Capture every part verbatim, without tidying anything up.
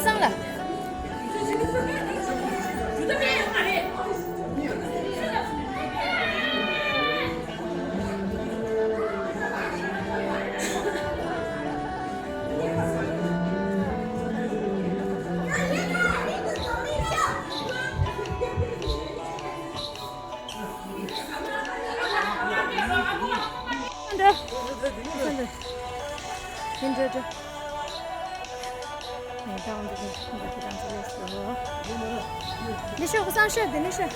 སང་ལ། འདྲ། འདྲ་འདྲ། ནས་ཏང་འདི་ནས་འདི་ནས་ཏང་འདི་ནས་སོ། ནི་ཤོག་གུ་སང་ཤོག་འདི་ནི་ཤོག་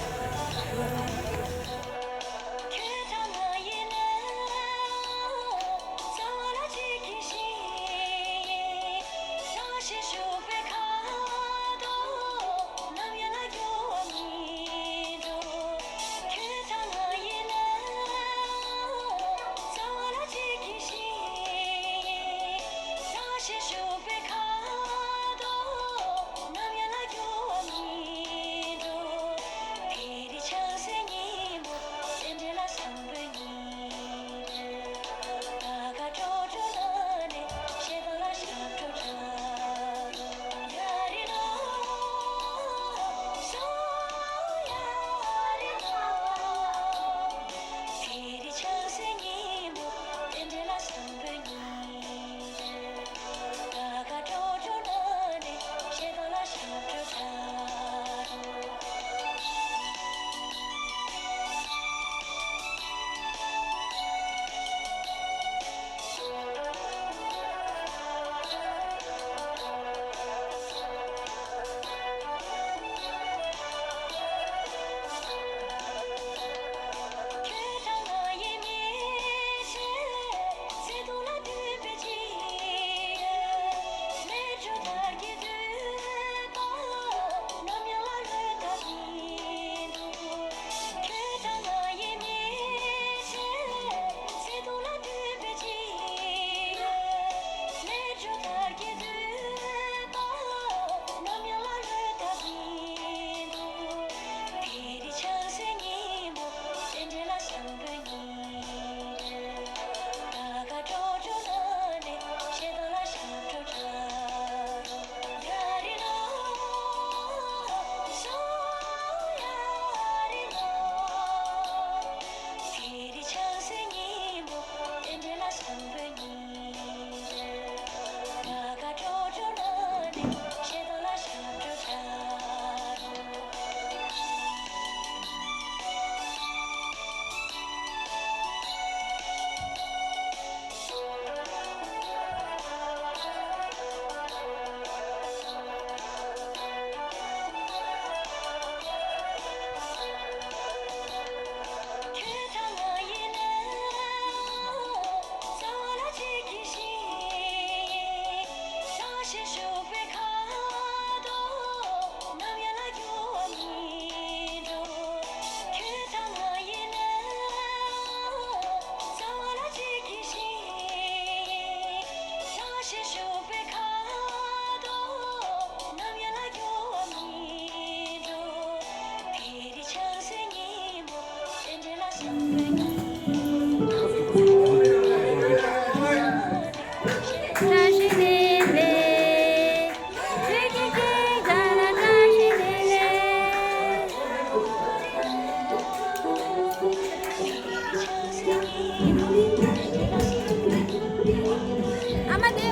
ཨ་མ་དེ།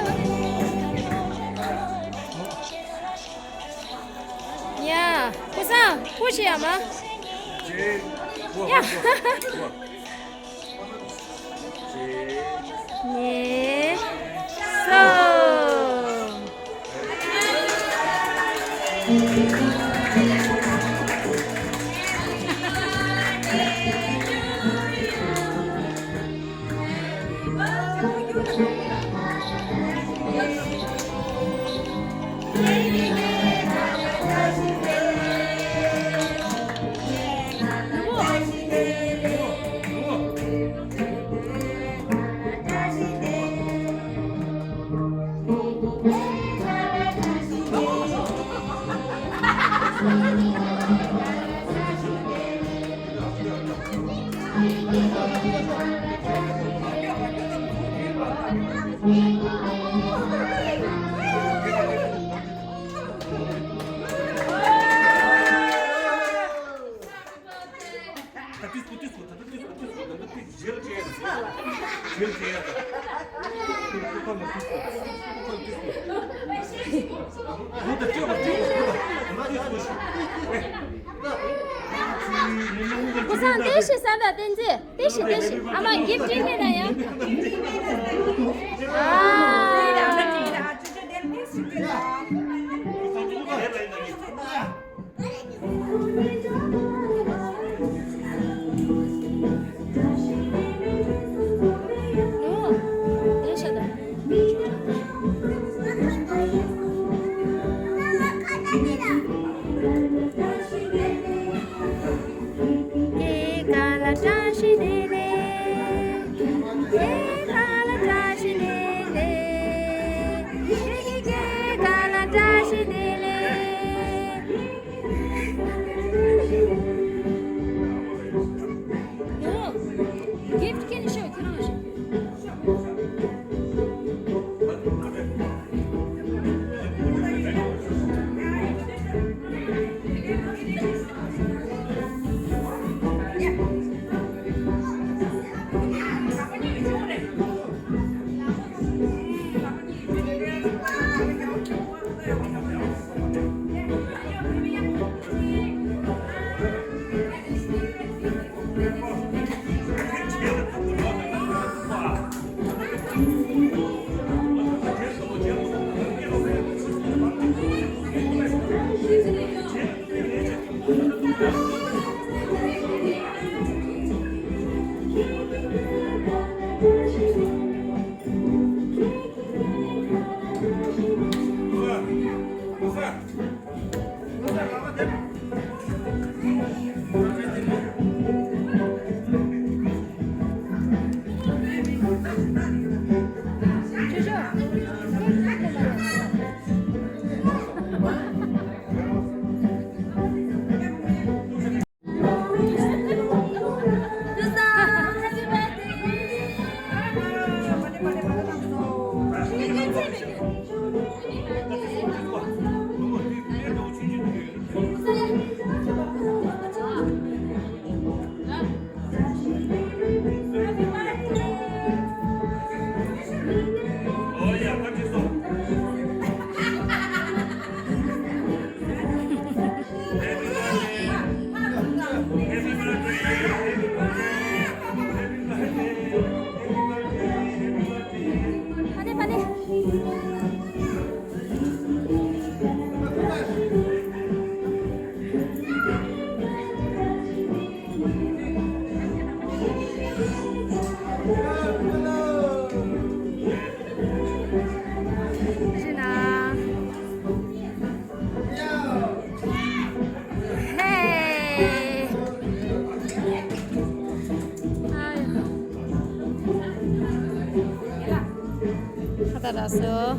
ཡ། ཀུ་སང་ཀུ་ཤི་ཡ་མ། ཡ། ཉེ་སོ། བཟང་། བདེ་སྐྱིད་བཟང་དང་བསྟན་འཛིན། བདེ་སྐྱིད་བདེ་སྐྱིད། ཨ་མ་གིབ་ཀྲིག་ནས་ན་ཡང་། ཨ། Gift can show, can I show? ཁ་ད་ར་སོ།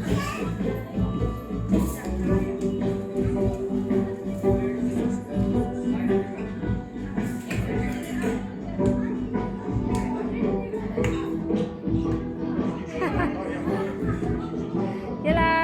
ཡ་ལ།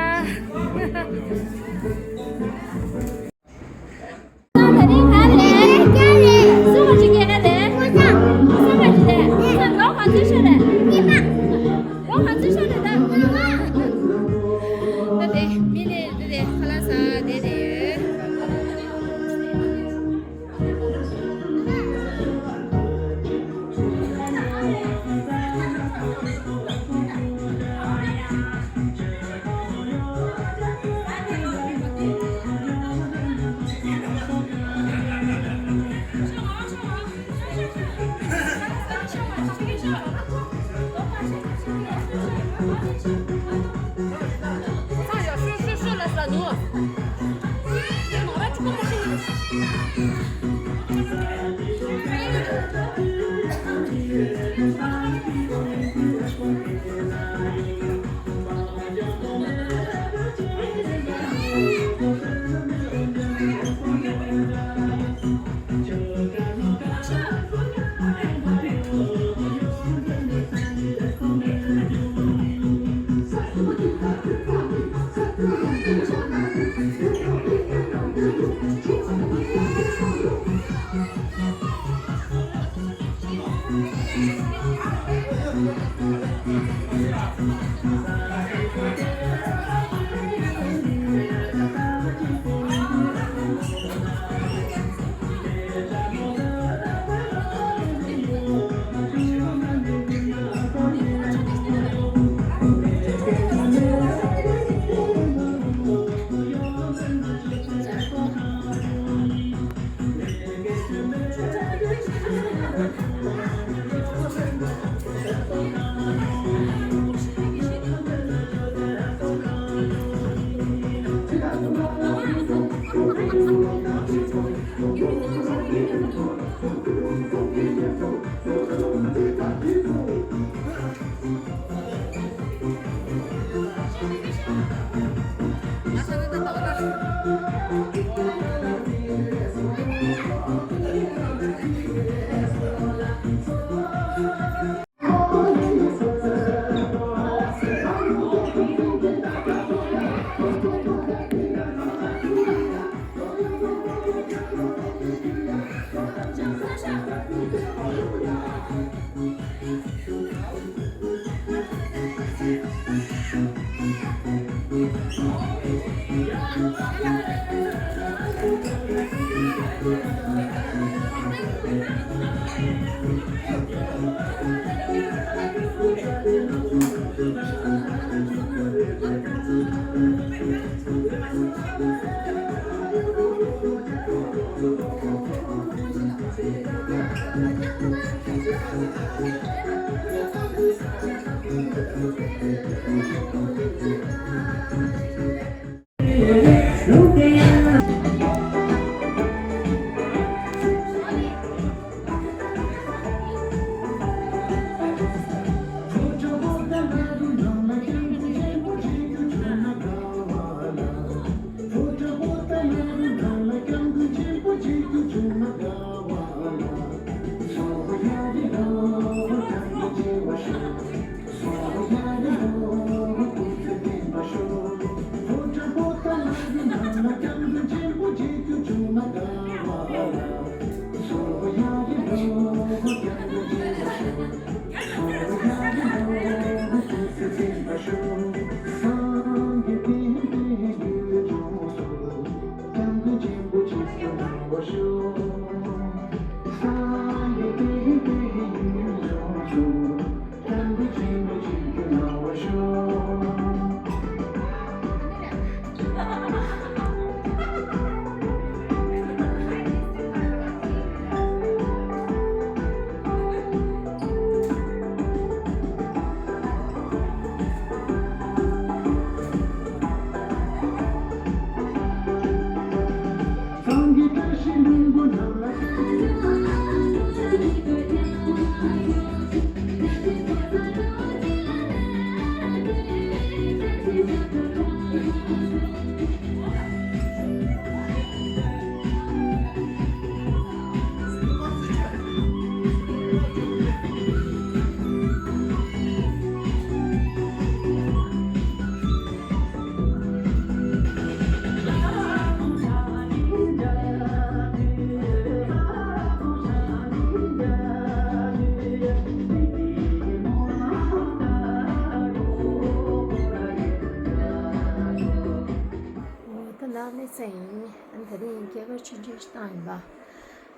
འོ་ད་ནང་གནས་ཚུལ་ཡིན། ཨ་ནི་ད་རིང་སྐྱེས་སྐར་ཆུང་ཆུང་ཞིག་བཏང་ཡིན་པ།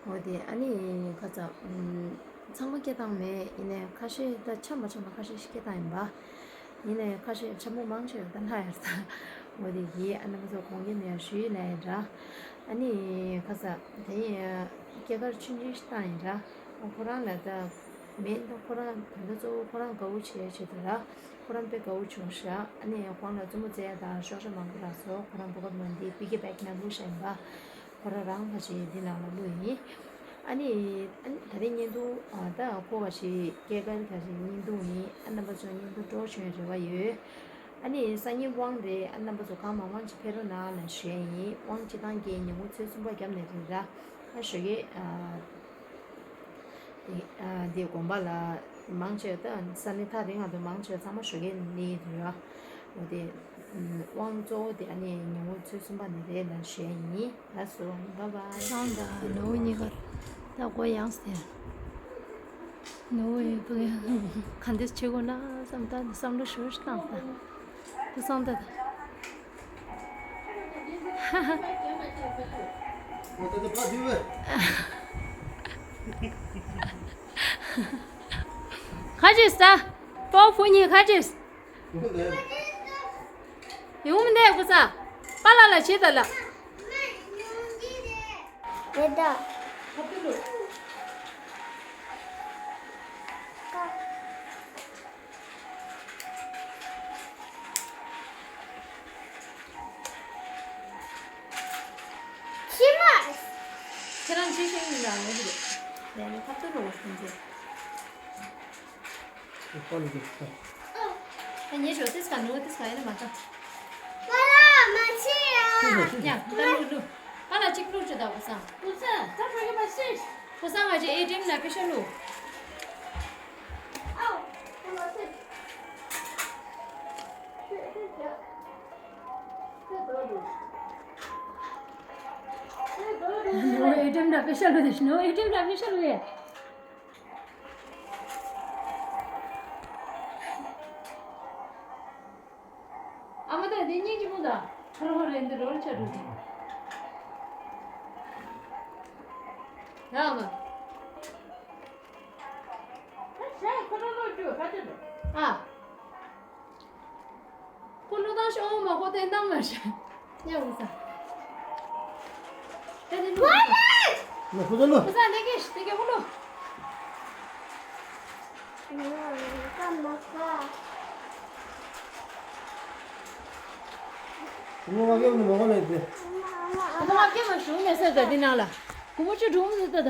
འོ་དེ་ཨ་ནི་ཁ་ཚ་ཚང་མ་སྐྱེས་བཏང་མེད། ཡིན་ནའི་ཁ་ཤས་ད་འཆམ་པ་འཆམ་པ་ཁ་ཤས་ཤིག་སྐྱེས་བཏང་ཡིན་པ། ཡིན་ནའི་ཁ་ཤས་འཆམ་པོ་མང་ཆེ་བ་ད་ལྷ་ཡར་ས། འོ་དེ་ཡིས་ཨ་ནི་ང་ཚོ་དགོངས་འགལ་མེད་ཡར་ཞུས་ལ་ཡིན་འདྲ། ཨ་ནི་ཁ་ཚ་དེ་ཡིན་སྐྱེས་སྐར་ཆུང་ཆུང་ཞིག་བཏང་ཡིན་འདྲ། ཁོ་རང་ལ་ད་མེད་ད་ཁོ་རང་དོན་དག་གཙོ་བོ་ཁོ་རང་དགའ་བོ་བྱས་བྱས་འདུག་ར། ཁོ་རང་དཔེ་དགའ་བོ་བྱུང་ཤག་ཨ་ནི་ཁོང་ལ་རྩེད་མོ་རྩེ་ཡ་དང་ཤོག་ཤ་མང་པོ་རག་སོང་། ཁོ་རང་སྤོ་སྐབས་ནང་འདི་པི་ཀི་བེག་ནང་བླུགས་བཞག་ཡིན་པ། ཁོ་རང་རང་ཕ་ཆེ་འདི་ནང་ལ་བླུགས་ཡིན། ཨ་ནི་ཨ་ནི་ད་རེས་བརྙན་ཐུང་ཨ་ད་ཁོ་བ་ཞིག་སྐྱེས་སྐར་ག་ཞིག་བརྙན་ཐུང་ཡིན། ཨ་རྣམ་པ་ཚོ་བརྙན་ཐུང་སྤྲོ་བྱུང་རེ་བ་ཡོད། ཨ་ནི་སང་ཉིན་དབང་རེད། ཨ་རྣམ་པ་ཚོ་གང་མང་མང་ཅིག་ཕེབས་རོགས་གནང་ལ་ཞུ་ཡ་ཡིན། དབང་སྤྱི་བཏང་གི་ཉིན་གུང་ཚོད་གསུམ་པ་རྒྱབ་ནས་རེད་ར། ཨ་ཞོགས་ཀས་ཨ། དེ་དགོན་པ་ལ་མང་ཆེ་ད་ས་གནས་ཐག་རིང་ང་དུ་མང་ཆེ་ཚང་མ་ཞོགས་ཀས་ནས་འདུག་ཡ། འོ་དེ་དབང་གཙོ་བོ་དེ་ཨ་ནི་ཉིན་གུང་ཚོད་གསུམ་པ་ནས་རེད་ལ་ཞུ་ཡ་ཡིན། ལགས་སོ། བཱའི་བཱའི། སང་ད་ནུ་བོ་གཉིས་ཀར་ད་སྒོ་ཡངས་ཟེར། ནུ་བོ་ཡིན་ཕུག་ཡ་ག་འདྲས་བྱེད་དགོས་ན་བསམ། ད་བསམ་བློ་ཞུ་བཏང་ད། ཁུ་སང་ད་ད། ཁ་ཅིག་ས། པོ་ཕུ་ཉིན་ཁ་ཅིག་ཡོང་མི་འདུག་ཁུ་ས། པཱ་ལགས་ལ་བྱེད་ད་ལ། རེད་ད། ཨ་ཡོད་རེད། ལས་ནི་ཁ་ཐུར་རོ་ཁོང་ཚོས། ཨོ་པ་ལི་གི་ཁ། ཨ་ཉེ་ཞོ་ཏིས་ཁ་ནུ་ཏིས་ཁ་ཡིན་ན་མ་ཁ། པ་ལ་མ་ཆེ་ཡ། ཉ་ད་ལུ་ལུ། ཨ་ལ་ཅིག་ལུ་ཅི་ད་བུ་སང་། བུ་སང་ད་ཧྲ་གི་མ་ཤེས། བུ་སང་ང་ཅི་ཨེ་ཊི་ཨེམ་ན་པེ་ཤ་ལུ། ཨའོ་ད་མ་ཤེས། ཨེ་ཊི་ཨེམ་ན་པེ་ཤ་ལུ་དེ་ཤི་ནོ་ཨེ་ཊི་ཨེམ་ན་པེ་ཤ་ལུ་ཡ། ཨ་མ་ད་དེ་སྙིང་རྗེ་མོ་ད། ཁ་རོ་ཧོ་རེ་འདི་རོལ་ཆ་འགྲོ་དེ། ཡ་ཨ་མ། ད་ཞག་ཁོ་རང་ལོ་བཅུ་ཁ་ཆེ་འདུག་ཨ། ཁོ་ལོ་ཏང་ཤོ་མ་ཁོ་ཏན་ཏང་མ་ཤ། ཉ་འུ་ས། ད་དེ་ལུ་འུ་ས། ལོ་ཁོ་ཚོ་ལོ། འུ་ས་དེ་གེ་དེ་གེ་ཁོ་ལོ། ངོ་མ་སྐྱེ་བ་ནི་མ་གོ་ནས་དེ། ཁོ་མ་སྐྱེ་བ་ཞུ་མེད་ས་ད་དེ་ནང་ལ། ཁོ་མོ་ཆུ་འགྲོ་མི་ད་ད།